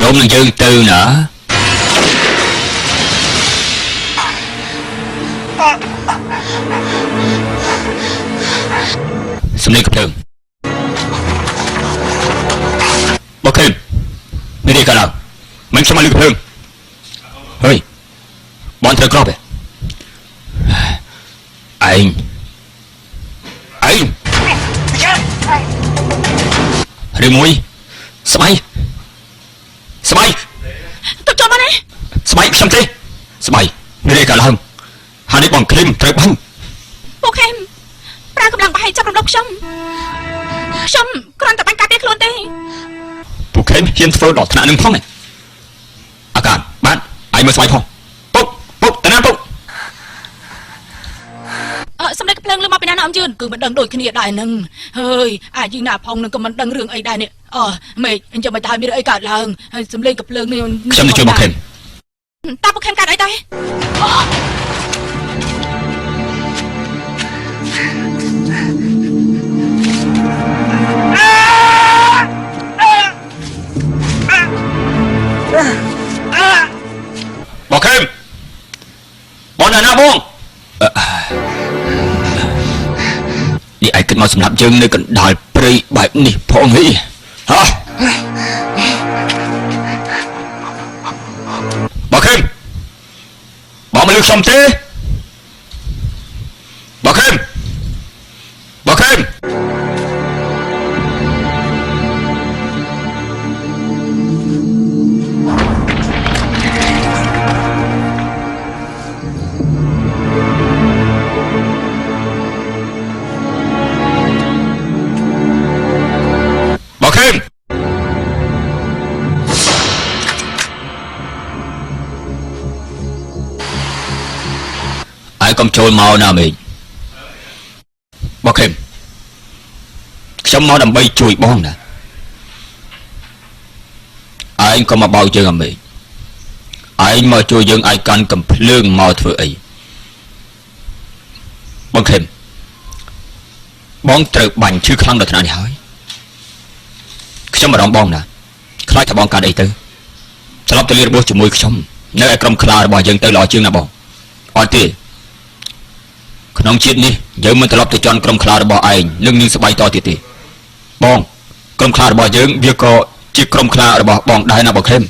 ព្រមនឹងយើងទៅណាសំលេងកំភ្លើងបកខេមនេះនេះកាឡើងមិនខ្ញុំមកលឺកំភ្លើងហើយបងត្រូវក្របទេឯងឯងឬមួយស្បៃស្បៃ ទៅចូលមកនេះ ស្បៃខ្ញុំទេស្បៃនេះនេះកាឡើងហើយនេះបងឃ្លីមត្រូវបាញ់ ពួកខេមប្រើកម្លាំងប្រហែលចាប់រំលោភខ្ញុំខ្ញុំគ្រាន់តែបាញ់ការពារខ្លួនទេ ពួកខេមហ៊ានធ្វើដល់ថ្នាក់នឹងផងឯងអាកាបាទឯងមើលស្បៃផងពុកពុកតាណាពុក អឺសម្លេងកំភ្លើងលើមកពីណាណាអំយឺនគឺមិនដឹងដូចគ្នាដែរនឹងហើយអាចយីណាផងនឹងក៏មិនដឹងរឿងអីដែរនេះអឺមេឃអញ្ចឹងមិនថាមានរឿងអីកើតឡើងហើយសម្លេងកំភ្លើងនេះ ខ្ញុំទៅជួយបងខេម តើពួកខេមកើតអីដែរ បងខេមបងណាណាបងនេះឯងគិតមកសម្រាប់យើងនៅកណ្ដាលព្រៃបែបនេះផងហីហ៎បងខេមបងមកលើខ្ញុំទេបងខេមបងខេមបងខេមឯងកុំចូលមកណាមេឃបងខេមខ្ញុំមកដើម្បីជួយបងណាឯងក៏មកបោកយើងអាមេឃឯងមកជួយយើងឯងកាន់កំភ្លើងមកធ្វើអីបងខេមបងត្រូវបាញ់ឈឺខ្លាំងដល់ថ្នាក់នេះហើយខ្ញុំបារម្ភបងណាខ្លាចថាបងកើតអីទៅត្រឡប់ទៅលៀរបួសជាមួយខ្ញុំនៅឯក្រុមខ្លារបស់យើងទៅល្អជាងណាបងអត់ទេក្នុងជាតិនេះយើងមិនត្រឡប់ទៅជន់ក្រុមខ្លារបស់ឯងនឹងនឹងស្បៃតទៀតទេបងក្រុមខ្លារបស់យើងវាក៏ជាក្រុមខ្លារបស់បងដែរណាបងខេម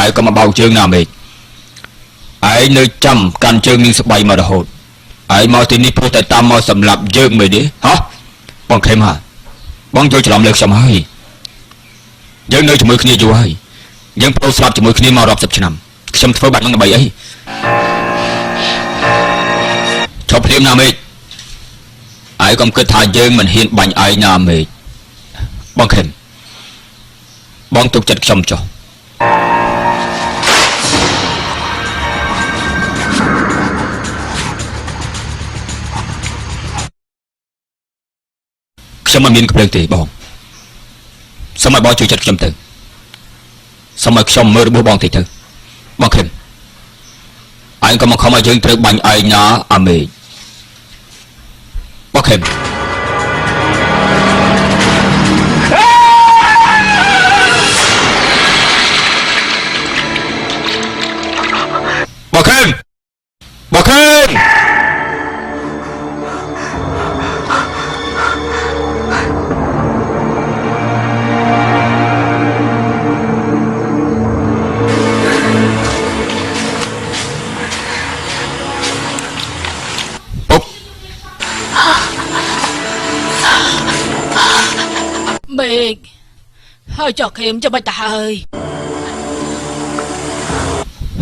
ឯងក៏មកបោកជើងណាមេឃឯងនៅចាំកាន់ជើងនឹងស្បៃមករហូតឯងមកទីនេះព្រោះតែតាមមកសម្លាប់យើងមែនទេហ៎បងខេមហ่าបងយល់ច្រឡំលើខ្ញុំហើយយើងនៅជាមួយគ្នាយូរហើយយើងប្រូស្លាប់ជាមួយគ្នាមករាប់សិបឆ្នាំខ្ញុំធ្វើបាត់នឹងដើម្បីអីឈប់ភ្លាមណាមេឃឯងកុំគិតថាយើងមិនហ៊ានបាញ់ឯងណាមេឃបងខេមបងទុកចិត្តខ្ញុំចុះខ្ញុំមិនមានកំភ្លើងទេបងសូមឲ្យបងជួយចិត្តខ្ញុំទៅសូមឲ្យខ្ញុំមើលរបួសបងតិចទៅបងខេមឯងក៏មកខំឲ្យយើងត្រូវបាញ់ឯងណាអាមេឃបងខេមបងខេមបងខេមពុក មេឃហើយចុះខេមចាំបាច់ទៅហើយ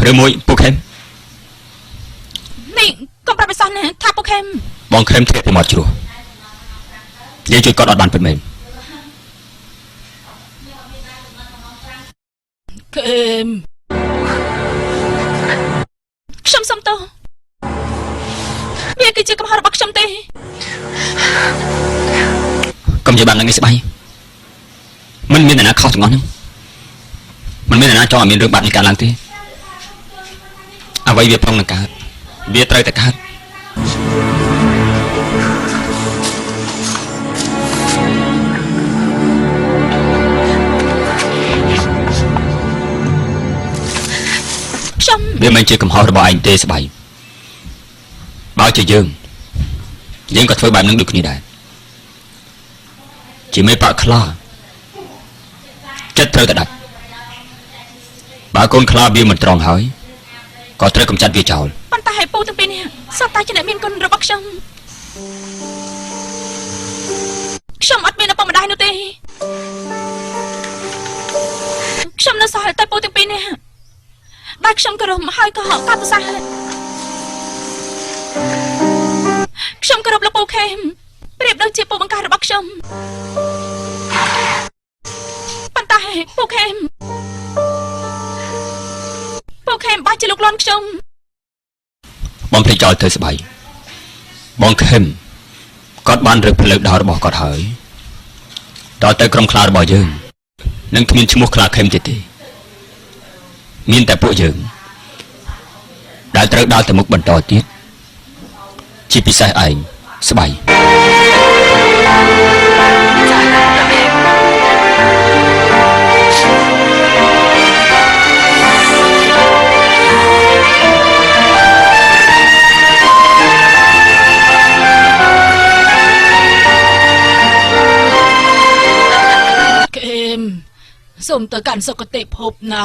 ឬមួយពួកខេម នេះកុំប្រាប់ឲ្យសោះណាថាពួកខេម បងខេមធ្លាក់ទៅមាត់ជ្រោះយើងជួយគាត់អត់បានពិតមែន ខេមខ្ញុំសុំទោសវាគឺជាកំហុសរបស់ខ្ញុំទេ កុំនិយាយបែបហ្នឹងឯងស្បៃមិនមានអ្នកណាខុសទាំងអស់ហ្នឹងមិនមានអ្នកណាចង់ឲ្យមានរឿងបែបនេះកើតឡើងទេអ្វីវាប្រុងនឹងកើតវាត្រូវតែកើត វាមិនជាកំហុសរបស់ឯងទេស្បៃបើជាយើងយើងក៏ធ្វើបែបនឹងដូចគ្នាដែរជាមេបកខ្លាចិត្តត្រូវតែដាច់បើកូនខ្លាវាមិនត្រង់ហើយក៏ត្រូវកំចាត់វាចោល ប៉ុន្តែពូទាំងពីរនេះសុទ្ធតែជាអ្នកមានគុណរបស់ខ្ញុំខ្ញុំអត់មានឪពុកម្ដាយនោះទេខ្ញុំនៅសល់តែពូទាំងពីរនេះដែលខ្ញុំគោរពហើយក៏កោតសរសើរខ្ញុំគោរពលោកពូខេមប្រៀបដូចជាពូបង្កើតរបស់ខ្ញុំប៉ុន្តែពូខេមពូខេមបាច់ជាលោកលន់ខ្ញុំ បងភ្លេចចោលទៅស្បៃបងខឹមគាត់បានរើសផ្លូវដើររបស់គាត់ហើយដល់ទៅក្រុមខ្លារបស់យើងនឹងគ្មានឈ្មោះខ្លាខឹមទៀតទេមានតែពួកយើងដែលត្រូវដើរទៅមុខបន្តទៀតជាពិសេសឯងស្បៃ ខេមសូមទៅកាន់សុគតិភពណា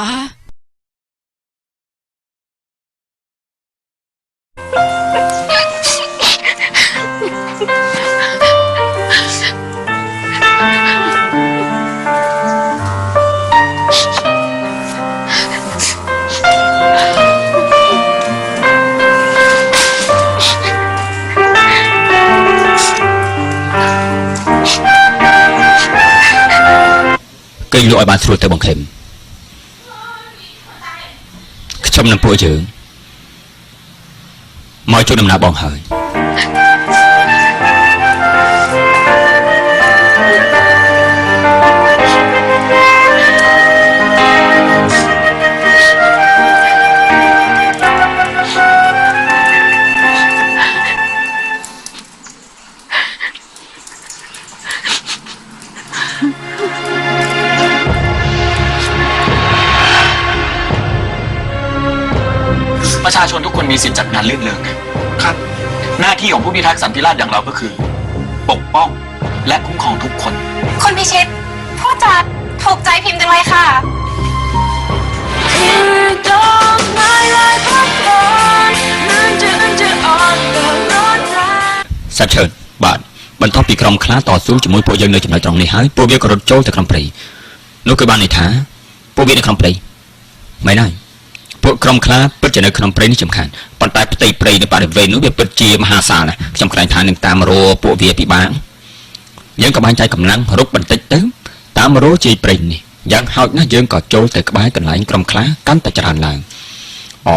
គេងលក់ឲ្យបានស្រួលទៅបងខឹមខ្ញុំនឹងពួកយើងមកជួយដំណើរបងហើយ ประชาชนทุกคนมีสิทธิ์จัดงานลื่นเริงครับ หน้าที่ของผู้พิทักษ์สันติราษฎร์อย่างเราก็คือ ปกป้องและคุ้มครองทุกคน คุณพิชิตพูดจาถูกใจพิมพ์จังเลยค่ะ សាប់ឈើបាទបន្ទាប់ពីក្រុមខ្លាតស៊ូជាមួយពួកយើងនៅចំណុចត្រង់នេះហើយពួកវាក៏រត់ចូលទៅក្នុងព្រៃនោះគឺបានន័យថាពួកវានៅក្នុងព្រៃមែនហើយពួកក្រុមខ្លាពិតជានៅក្នុងព្រៃនេះចំខានប៉ុន្តែផ្ទៃព្រៃនៅបរិវេណនោះវាពិតជាមហាសាលណាស់ខ្ញុំខ្លាចថានឹងតាមរកពួកវាពិបាកយើងក៏បានចែកកម្លាំងរុកបន្តិចទៅតាមរកជាយព្រៃនេះយ៉ាងហោចណាស់យើងក៏ចូលទៅក្បែរកន្លែងក្រុមខ្លាកាន់តែច្រើនឡើងអូ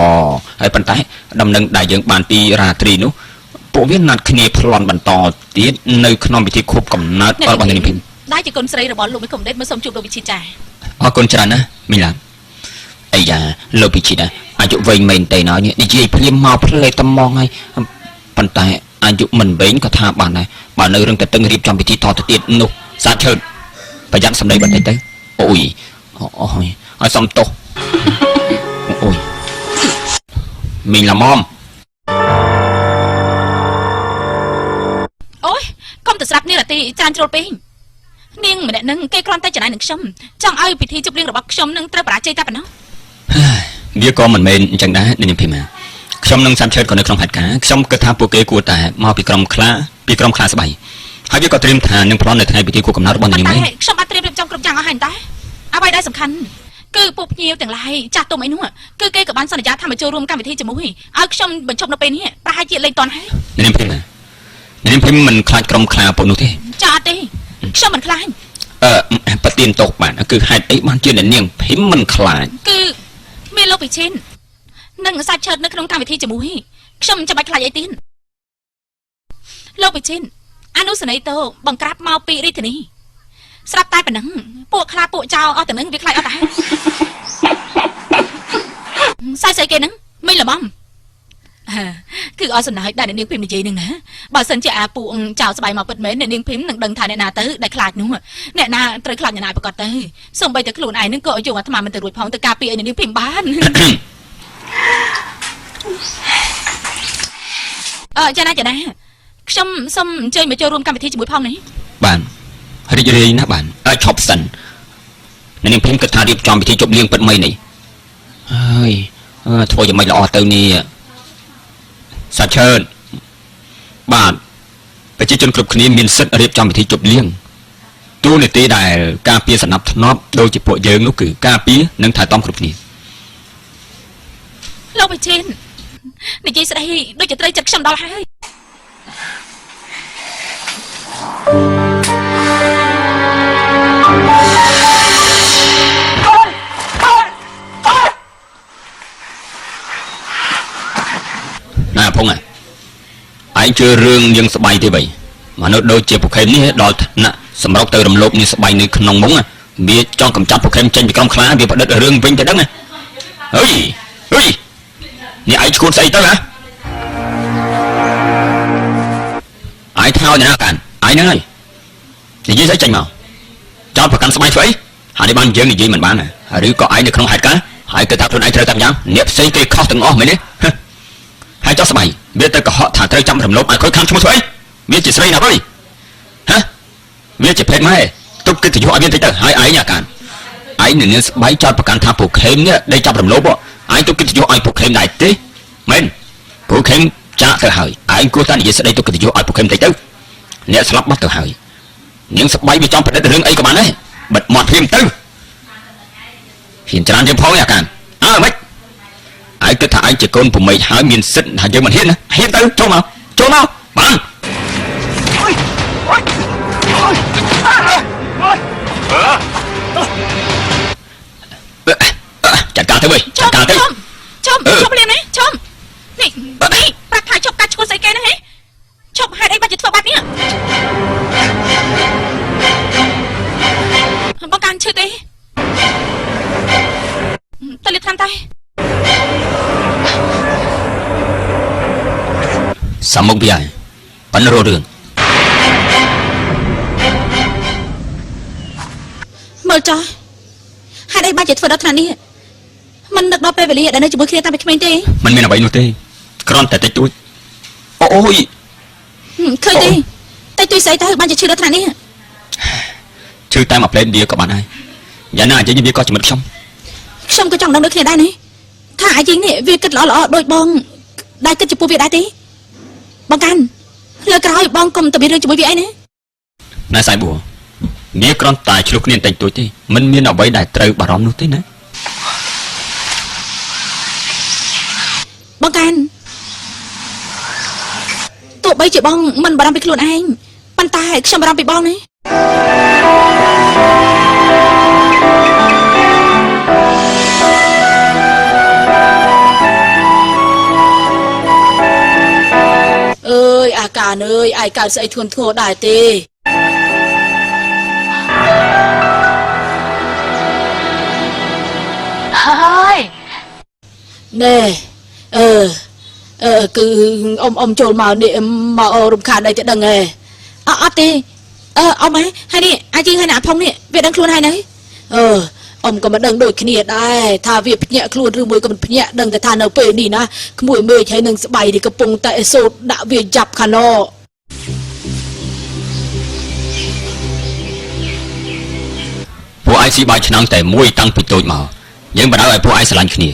ហើយប៉ុន្តែដំណឹងដែលយើងបានពីរាត្រីនោះពួកវាណាត់គ្នាប្លន់បន្តទៀតនៅក្នុងពិធីខួបកំណើតរបស់នាងភីម ដែលជាកូនស្រីរបស់លោកមេឃុំដេតមកសូមជួបលោកវិชิតចា អរគុណច្រើនណាស់មីឡាអាយ៉ាលោកពិชิតណាអាយុវែងមែនទេណោះនិយាយភ្លាមមកផ្លេតំងហើយប៉ុន្តែអាយុមិនវែងក៏ថាបានដែរបើនៅរឿងតែតឹងរៀបចំពិធីតទៅទៀតនោះសាឈើប្រយ័ត្នសម្ដីបន្តិចទៅអូយអូយឲ្យសំទោសអូយមីងឡាមុំ អូយកុំទៅស្រាប់នាងរទីចានជ្រុលពេកនាងម្នាក់នឹងគេគ្រាន់តែចំណាយនឹងខ្ញុំចង់ឲ្យពិធីជប់លៀងរបស់ខ្ញុំនឹងត្រូវបរាជ័យតែប៉ុណ្ណោះ វាក៏មិនមែនអញ្ចឹងដែរនាងភីម៉ាខ្ញុំនឹងសាំឆេតក៏នៅក្នុងហេតុការណ៍ខ្ញុំគិតថាពួកគេគួរតែមកពីក្រុមខ្លាពីក្រុមខ្លាស្បៃហើយវាក៏ត្រៀមថានឹងប្លន់នៅថ្ងៃពិធីខួបកំណើតរបស់ ប៉ុន្តែ នាងមែន ខ្ញុំបានត្រៀមរៀបចំគ្រប់យ៉ាងអស់ហើយតែអ្វីដែលសំខាន់គឺពួកភ្ញៀវទាំងឡាយចាស់ទុំអីនោះគឺគេក៏បានសន្យាថាមកចូលរួមកម្មវិធីជាមួយឲ្យខ្ញុំបញ្ឈប់នៅពេលនេះប្រហែលជាលេងតន់ហើយ នាងភីម៉ានាងភីមមិនខ្លាចក្រុមខ្លាពួកនោះទេ ចាអត់ទេខ្ញុំមិនខ្លាច អឺប្រទៀនតោកបានគឺហេតុអីបានជាអ្នកនាងភីមមិនខ្លាច គឺមានលោកពិชิននិងសាច់ឆើតនៅក្នុងកម្មវិធីជាមួយខ្ញុំមិនចាំបាច់ខ្លាចអីទៀតលោកពិชิនអនុសេនីយ៍តោបង្ក្រាបមកពីរាជធានីស្រាប់តែប៉ុណ្ណឹងពួកខ្លាពួកចោលអស់ទាំងនឹងវាខ្លាចអត់ដែរសាច់ស្អីគេហ្នឹងមិនល្មមគឺអត់សំណើចដែលអ្នកនាងភីមនិយាយនឹងណាបើសិនជាអាពួកចោលស្បៃមកពិតមែនអ្នកនាងភីមនឹងដឹងថាអ្នកណាទៅដែលខ្លាចនោះអ្នកណាត្រូវខ្លាចអ្នកណាប្រកាសទៅសូម្បីតែខ្លួនឯងនឹងក៏យកអាត្មាមិនទៅរួចផងទៅការពារឲ្យអ្នកនាងភីមបាន អឺចាណាចាណាខ្ញុំសូមអញ្ជើញមកចូលរួមកម្មវិធីជាមួយផងនេះ បានរីករាយណាស់បានអើឈប់សិនអ្នកនាងភឹមគិតថារៀបចំពិធីជប់លៀងពិតមិននេះហើយអើធ្វើយ៉ាងម៉េចល្អទៅនេះសាច់ឈើនបាទប្រជាជនគ្រប់គ្នាមានសិទ្ធិរៀបចំពិធីជប់លៀងតួនាទីដែលការពារសណ្ដាប់ធ្នាប់ដូចជាពួកយើងនោះគឺការពារនិងថែទាំគ្រប់គ្នា លោកវិចិននិយាយស្ដីដូចជាត្រូវចិត្តខ្ញុំដល់ហើយ ណាផងឯងជឿរឿងយើងស្បៃទេបីមនុស្សដូចជាប្រខេមនេះដល់ថ្នាក់សម្រុកទៅរំលោភនេះស្បៃនៅក្នុងមុងវាចង់កំចាត់ប្រខេមចេញពីក្រុមខ្លាវាផ្ដិតរឿងវិញទៅដឹងណាហេយហេយនេះឯងឈួតស្អីទៅហ៎ឯងថោណាកាន់ឯងហ្នឹងហើយនិយាយស្អីចេញមកចោតប្រកាន់ស្បៃធ្វើអីហើយនេះបានយើងនិយាយមិនបានឬក៏ឯងនៅក្នុងហេតុការណ៍ហើយគិតថាខ្លួនឯងត្រូវតាមយ៉ាងអ្នកផ្សេងគេខុសទាំងអស់មែនទេ ហើយចោះស្បៃវាទៅកុហកថាត្រូវចាំរំលោភឲ្យខូចខាំឈ្មោះធ្វើអីវាជាស្រីណាស់ហើយហ៎វាជាភេទម៉ែទុកកិត្តិយសឲ្យវាតិចទៅហើយឯងអាកានឯងនឹងស្បៃចោតប្រកាន់ថាពួកខេមនេះដេកចាប់រំលោភឯងទុកកិត្តិយសឲ្យពួកខេមដែរទេមែនពួកខេមចាក់ទៅហើយឯងគួរតែនិយាយស្ដីទុកកិត្តិយសឲ្យពួកខេមតិចទៅអ្នកស្លាប់បាត់ទៅហើយនាងស្បៃវាចង់ប្រឌិតរឿងអីក៏បានដែរបិទមាត់ភ្លាមទៅហ៊ានច្រើនជាងផងអាកានអើម៉េច ឯងគិតថាឯងជាកូនពុំមេឃហើយមានសិទ្ធិថាយើងមិនហ៊ានណាហ៊ានទៅចូលមកចូលមកបានចាត់ការទៅវិញ ឈប់ ចាត់ការទៅ ឈប់ឈប់ អឺ ឈប់លៀនណាឈប់នេះនេះប្រាប់ថាឈប់កាត់ឈ្មោះស្អីគេហ្នឹងហ៎ឈប់ហេតុអីបានជាធ្វើបែបនេះបងកាន់ឈឺទេតើលៀបតាមតែ សាមុកវាហើយប៉ិនរករឿង មើលចោះហេតុអីបានជាធ្វើដល់ថ្នាក់នេះមិននឹកដល់ពេលវេលាដែលនៅជាមួយគ្នាតាំងពីក្មេងទេ មិនមានអ្វីនោះទេគ្រាន់តែតិចតួចអូអូយ ហឹមឃើញទេតែជួយស្អីទៅបានជាឈឺដល់ថ្នាក់នេះ ឈឺតែមួយផ្លែនវាក៏បានដែរយ៉ាងណាអញ្ចឹងវាក៏ចំណិតខ្ញុំ ខ្ញុំក៏ចង់ដឹងដូចគ្នាដែរនេះថាអាយងនេះវាគិតល្អល្អដូចបងដែលគិតចំពោះវាដែរទេបងកាន់លើក្រោយបងកុំទៅមានរឿងជាមួយវាអីណា ណែសៃបួវាគ្រាន់តែឆ្លោះគ្នាតិចតួចទេមិនមានអ្វីដែលត្រូវបារម្ភនោះទេណា បងកាន់ទោះបីជាបងមិនបារម្ភពីខ្លួនឯងប៉ុន្តែខ្ញុំបារម្ភពីបងណា អើយអាការអើយឯងកើតស្អីធ្ងន់ធ្ងរដែរទេ ហើយ ណែអឺអឺគឺអ៊ំអ៊ំចូលមកនេះមករំខានអីទៅដឹងហ៎ អត់អត់ទេអឺអ៊ំហ៎ហើយនេះអាយងហើយណាផងនេះវាដឹងខ្លួនហើយនៅ អឺអ៊ំក៏មិនដឹងដូចគ្នាដែរថាវាភ្ញាក់ខ្លួនឬមួយក៏មិនភ្ញាក់ដឹងតែថានៅពេលនេះណាក្មួយមេឃហើយនឹងស្បៃនេះកំពុងតែសូត្រដាក់វាចាប់ខាងណ ពួកឯងស៊ីបាយឆ្នាំងតែមួយតាំងពីតូចមកយើងបដៅឲ្យពួកឯងស្រឡាញ់គ្នា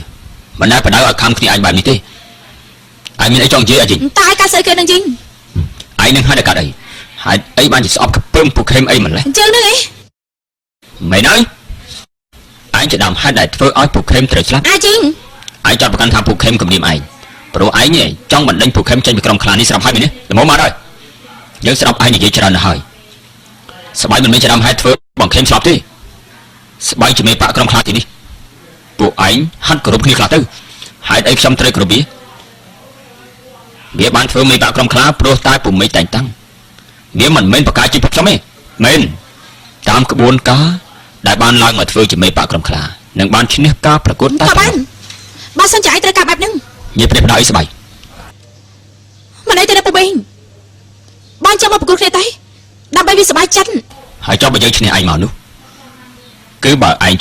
មិនដែលបដៅឲ្យខំគ្នាឯងបែបនេះទេឯងមានអីចង់និយាយអីជីង តែឯងកើតស្អីគេនឹងជីង ឯងនឹងហេតុតែកាត់អីហេតុអីបានជាស្អប់ខ្ពើមពួកខេមអីម្លេះ អញ្ចឹងនឹងអី មែនហើយឯងជាដើមហេតុដែលធ្វើឲ្យពួកខេមត្រូវស្លាប់ អាជីង ឯងចោទប្រកាន់ថាពួកខេមគំរាមឯងព្រោះឯងនេះចង់បណ្ដេញពួកខេមចេញពីក្រុមខ្លានេះស្រាប់ហើយមែនទេល្មមមកហើយយើងស្រាប់ឯងនិយាយច្រើនណាស់ហើយស្បៃមិនមែនជាដើមហេតុធ្វើបងខេមស្លាប់ទេស្បៃជាមេបកក្រុមខ្លាទីនេះពួកឯងហាត់គោរពគ្នាខ្លះទៅហេតុអីខ្ញុំត្រូវគោរពវាវាបានធ្វើមេបកក្រុមខ្លាព្រោះតែពុំមេតែងតាំងវាមិនមែនបកាជីពខ្ញុំទេមែនតាមក្បួនការដែលបានឡើងមកធ្វើជាមេបកក្រុមខ្លានិងបានឈ្នះការប្រកួតតែ ក៏បានបើសិនជាឯងត្រូវការបែបហ្នឹង ញាព្រះផ្ដៅអីស្បៃ មិនអីទេណាពូបេងបងចាំមកប្រកួតគ្នាទេដើម្បីវាសប្បាយចិត្ត ហើយចុះបើយើងឈ្នះឯងមកនោះគឺបើឯង